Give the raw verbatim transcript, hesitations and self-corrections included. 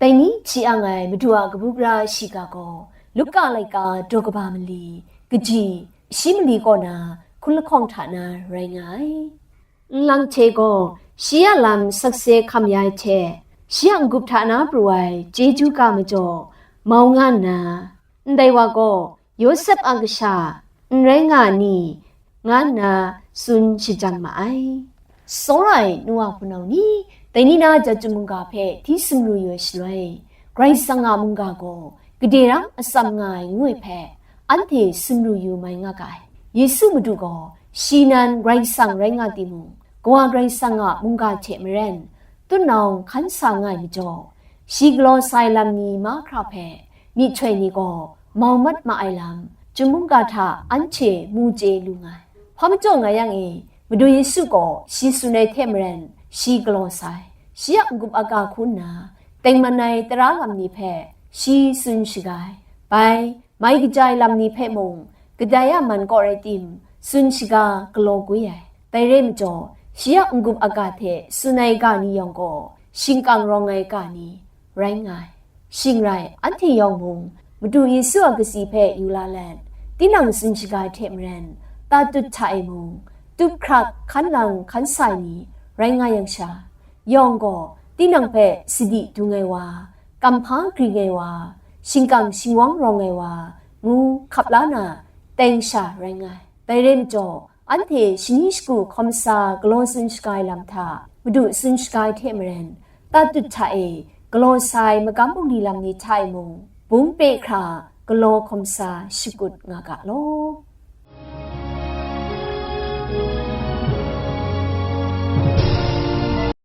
Dai ni hti ang ai Madu a kabu gara shiga gaw Luka laika daw kaba mali, kaji shi mali kaw na hkun lahkawng hta na rai nga ai. Nlang hte gaw shi a lam sakse hkam ya ai hte, shi a n-gup hta na pru ai chyeju ga majaw mau nga nna, ndai wa gaw Yawsep a kasha n rai nga ni, nga nna tsun shajang ma ai. Tsawra ai nu wa hpunau ni, dai ni na chyum mungga hpe hti sumru yu ai shaloi, Karai Kasang a mungga gaw gade rang atsam nga ai ngu ai hpe, anhte sumru yu mai nga ga ai. Yesu Madu gaw shi nan Karai Kasang rai nga timung, Kawa Karai Kasang a mungga hte maren, tutnawng hkan sa nga ai majaw, shi galaw sa ai lam ni mahkra hpe myihtoi ni gaw mau mat ma ai lam, chyum mungga hta anhte mu chye lu nga ai. Hpa majaw nga yang e, Madu Yesu gaw shi tsun ai hte maren shi galaw sa ai. Shi a n-gup a ga hku nna, tengman ai tara lam ni hpe shi tsun shaga ai. Bai, mai kaja ai lam ni hpe mung, kadai a man kaw rai tim, tsun shaga galaw gwi ai. Dai rai majaw, shi a n-gup a ga hte tsun ai ga ni yawng gaw, shingkang rawng ai ga ni rai nga ai. Shing rai, anhte yawng mung, Madu Yesu a katsi hpe yu la let, tinang tsun shaga ai hte maren, tatut hta e mung, tup hkrak hkan lang hkan sa ai ni rai nga yang sha, yawng gaw tinang hpe sadi dung ai wa, kamhpa gring ai wa, shingkang shingwang rawng ai wa, ngu hkap la na, teng sha rai nga ai. Dai rai majaw, anhte shani shagu hkawm sa galaw tsun shaga ai lam hta, Madu tsun shaga ai hte maren, tatut hta e galaw sa ai magam bungli lam ni hta e mung, bung pe hkra galaw hkawm sa shakut nga ga law.